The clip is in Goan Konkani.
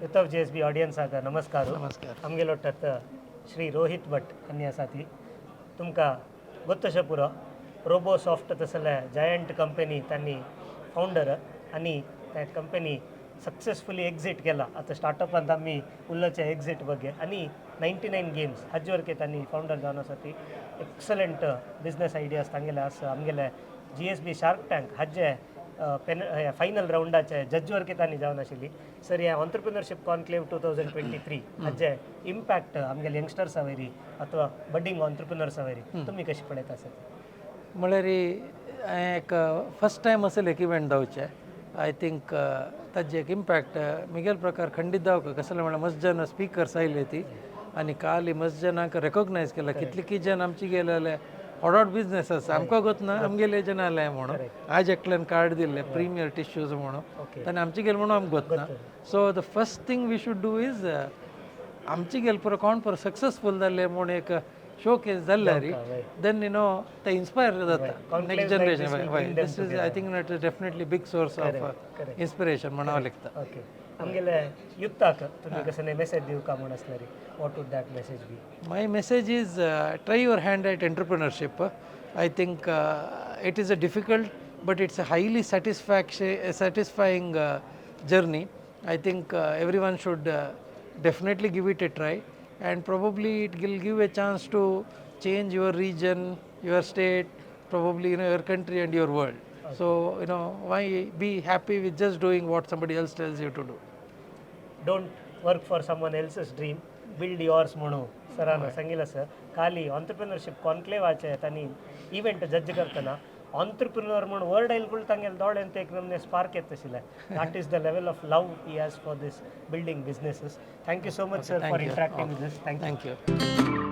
यूथ ऑफ जीएसबी ऑडियन्साक नमस्कार. नमस्कार. आमगेलो श्री रोहित भट आनी आसा ती तुमकां गोत्तशें पुरो. रोबो सॉफ्ट तसले जायंट कंपनी तांणी फावंडर आनी त्या कंपनी सक्सेसफुली एक्झिट केला. आतां स्टार्टअपांत आमी उलोवचे एक्झिट ಬಗ್ಗೆ. आनी 99 गेम्स हाजे वरके तांणी फावंडर जावन आसा ती. एक्सलंट बिजनेस आयडियाज तांगेले आसा. आमगेले जीएसबी शार्क टँक हाजे पेन फायनल रावंडाचे जज वरके तांणी जावन आशिल्ली. सर, ह्या ऑन्टरप्रिनरशीप कॉन्क्लेव 2023 हाजे इम्पॅक्ट आमगेले यंगस्टर्सा वयरी अथवा बडिंग ऑन्टरप्रिनर्सा वयरी तुमी कशी पळयता आसत? म्हळ्यार हांवें एक फर्स्ट टायम असेल एक इव्हेंट जावचें. I think ताजे एक इम्पॅक्ट मिगेल प्रकार खंडीत जावंक. कसलें म्हळ्यार मस्त जन स्पिकर्स आयले ती आनी काल मस्त जनांक रेकॉग्नायज केला. कितले जन आमची गेलेले हॉट बिजनेस आसा, आमकां गोत ना आमगेले जन आले म्हणून. आज एकल्यान कार्ड दिल्लें प्रिमियर टिश्यूज म्हणून. ताणें आमची गेले म्हणून आमकां गोत ना. So the first thing we should do is आमची गेल पुरो कोण पुरो सक्सेसफूल जाल्ले म्हूण एक शो केस जाल्ले, then you know ते इन्स्पायर जाता next generation. This is, I think, it is definitely big source of inspiration म्हण हांव लेखता. ओके, आमगेले युथाक तुमी कसले मेसेज दिवका म्हूण आसल्यार, what would that message be? My message is try your hand at entrepreneurship. I think it is a difficult, but it's a highly satisfying journey. I think everyone should definitely give it a try, and probably it will give a chance to change your region, your state, probably your country and your world. So why be happy with just doing what somebody else tells you to do? "Don't work for someone else's dream, build yours" म्हणून सरान सांगितलं. सर, खाली ऑन्टरप्रिनरशीप कॉन्क्लेवाचे तांणी इव्हेंट जज करतना ऑन्टरप्रिनर म्हणून वर्ड आयल कुळ तांगेले दोळ्यांत एक नमने स्पार्क येत आशिल्लें. That is the level of love he has for this building businesses. Thank you so much, sir, for Thank you. Interacting with us. Thank you. Thank you.